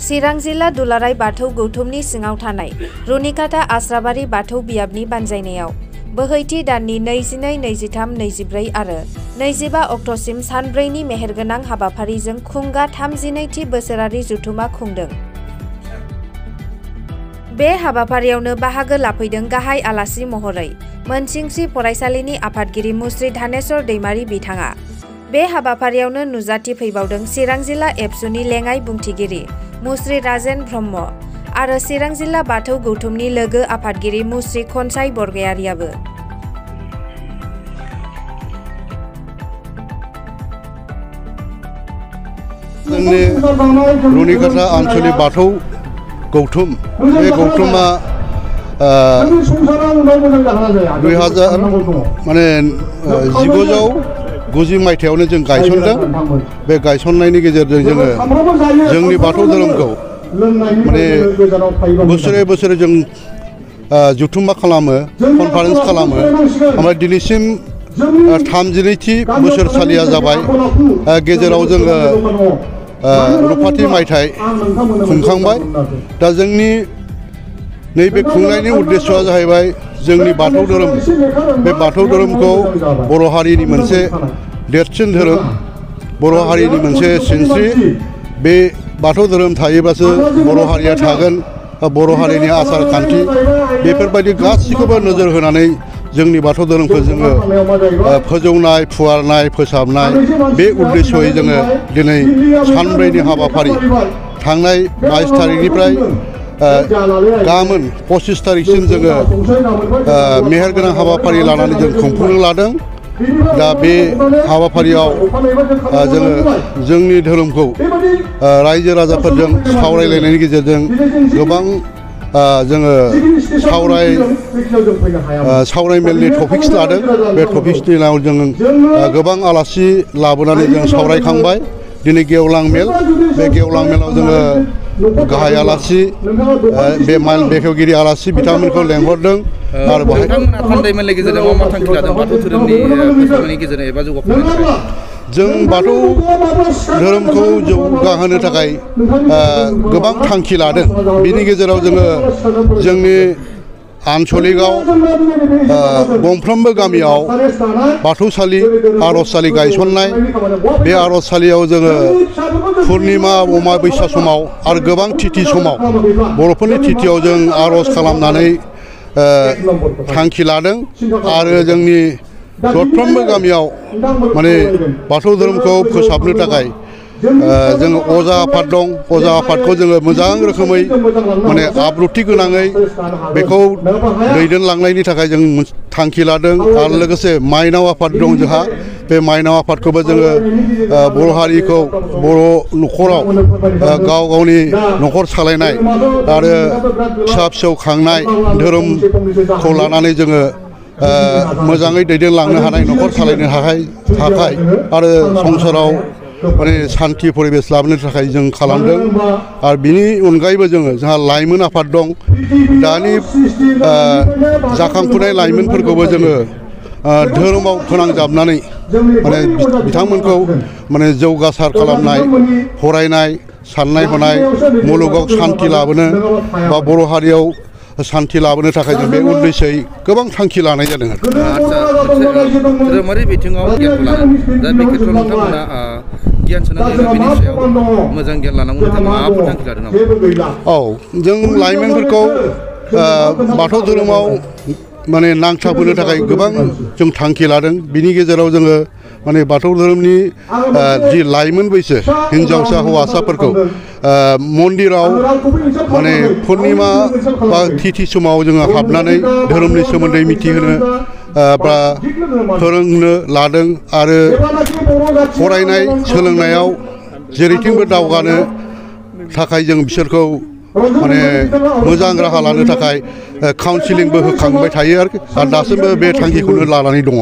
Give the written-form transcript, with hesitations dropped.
चिरां जिल्ला दुलाराय बाथौ गौथुमनि सिङाव थानाय रुनिकाटा आस्राबारि बाथौ बियाबनि बानजायनायाव बोहैथि दाननि 22, 23, 24 आरो 25 अक्ट'सिम सानब्रैनि मेहेरगोनां हाबाफारिजों खुंगा 32थि बोसोरारि जथुमा खुंदों। बे हाबाफारियावनो बाहागो लाफैदों गाहाय आलासि महरै मोनसिंस्रि फरायसालिनि आफादगिरि मुस्रि धानेश्वर दैमारी बिथाङा। बे हाबाफारियावनो नुजाथिफैबावदों चिरां जिल्ला एबसुनि लेङाइ बुंथिगिरि मुस्रि राजेन ब्रह्म आरो चिरां जिल्ला बाथौ गौथुमनि लोगो आफादगिरि मुस्रि खनसाय बरगयारियाबो। जोंनि रुनिकाटा आनसलिक बाथौ गौथुम बे गौथुमा 1990 मायथाइयावनो जों गायसनदों। बे गायसननायनि गेजेरजों जोङो जोंनि बाथौ धोरोमखौ माने बोसोरे बोसोरे जों जथुम्मा खालामो, कनफारेन्स खालामो। ओमफ्राय दिनैसिम 32थि बोसोरसालिया जाबाय। गेजेराव जोङो रुफाथि मायथाइ खुंखांबाय। दा जोंनि नैबे खुंनायनि उद्देश्यआ जाहैबाय जोंनि बाथौ धोरोम, बे बाथौ धोरोमखौ बर' हारिनि मोनसे देरसिन धोरोम, बर' हारिनि मोनसे सिनस्रि। बे बाथौ धोरोम थायोबासो बर' हारिया थागोन। बर' हारिनि आसार खान्थि बेफोरबायदि गासैखौबो नोजोर होनानै जोंनि बाथौ धोरोमखौ जोङो फोजौनाय, फुवारनाय, फोसाबनाय बे उद्देश्ययै जोङो दिनै सानब्रैनि हाबाफारि थांनाय 22 थारिखनिफ्राय गाबोन 25 थारिखसिम जोङो मेहेरगोनां हाबाफारि लानानै जों खुंफुंनो लादों। दा बे हाबाफारियाव जोङो जोंनि धोरोमखौ रायजो राजाफोरजों सावरायलायनायनि गेजेरजों गोबां जोङो सावरायमेलनि टपिक्स लादों। बे टपिक्सनि उनाव जों गोबां आलासि लाबोनानै जों सावरायखांबाय। दिनै गेवलां मेल, बे गेवलां मेलाव जोङो गाहाय आलासि बे माइल बेखेवगिरि आलासि बिथांमोनखौ लेंहरदों। आरो बेहाय थान्दैमेलनि गेजेरजों मा थांखि लादों बाथौ धोरोमनि फोसाबनायनि गेजेरजों एबा जौगाखांनायनि थाखाय? जों बाथौ धोरोमखौ जौगाहोनो थाखाय गोबां थांखि लादों। बिनि गेजेराव जोङो जोंनि आनसलिकआव गंफ्रोमबो गामियाव बाथौसालि, आर'जसालि गायसननाय। बे आर'जसालियाव जोङो पुर्निमा, अमाबैसा समाव आरो गोबां तिथि समाव बर'फोरनि तिथियाव जों आर'ज खालामनानै थांखि लादों। आरो जोंनि दरफ्रोमबो गामियाव माने बाथौ धोरोमखौ फोसाबनो थाखाय जोङो अजा आफाद दं। अजा आफादखौ जोङो मोजां रोखोमै माने आब्रुथि गोनाङै बेखौ दैदेनलांनायनि थाखाय जों थांखि लादों। आरो लोगोसे माइनाव आफाद दं जोंहा। बे माइनाव आफादखौबो जोङो बर' हारिखौ बर' न'खराव गाव गावनि न'खर सालायनाय आरो फिसा फिसौ खांनाय धोरोमखौ लानानै जोङो मोजाङै दैदेनलांनो हानाय, न'खर सालायनो थाखाय आरो संसाराव माने सान्थि परिबेस लाबोनो थाखाय जों खालामदों। आरो बिनि अनगायैबो जोंहा लाइमोन आफाद दं। दानि जाखांफुनाय लाइमोनफोरखौबो जोङो धोरोमाव फोनांजाबनानै माने बिथांमोनखौ माने जौगासार खालामनाय, फरायनाय, साननाय हनाय, मुलुगाव सान्थि लाबोनो बा बर' हारियाव सान्थि लाबोनो थाखाय जों बे उद्देश्यै गोबां थांखि लानाय जादों। धोरोमारि बिथिङाव गियानखौ लानो, दा बे खेत्रआव नोंथांमोना गियान सोनानै बेनि सायाव मोजां गियान लानांगौ नोंथाङा माबाफोर थांखि लादों नामा? औ, जों लाइमोनफोरखौ बाथौ धोरोमाव माने नांथाबहोनो थाखाय गोबां जों थांखि लादों। बिनि गेजेराव जोङो माने बाथौ धोरोमनि जि लाइमोन बैसो हिन्जावसा हौवासाफोरखौ मन्दिराव माने पुर्निमा बा तिथि समाव जोङो हाबनानै धोरोमनि सोमोन्दै मिथिहोनो बा फोरोंनो लादों। आरो फरायनाय सोलोंनायाव जेरैथिंबो दावगानो थाखाय जों बिसोरखौ माने मोजां राहा लानो थाखाय काउन्सिलिंबो होखांबाय थायो। आरो दासिमबो बे थांखिखौनो लानानै दङ।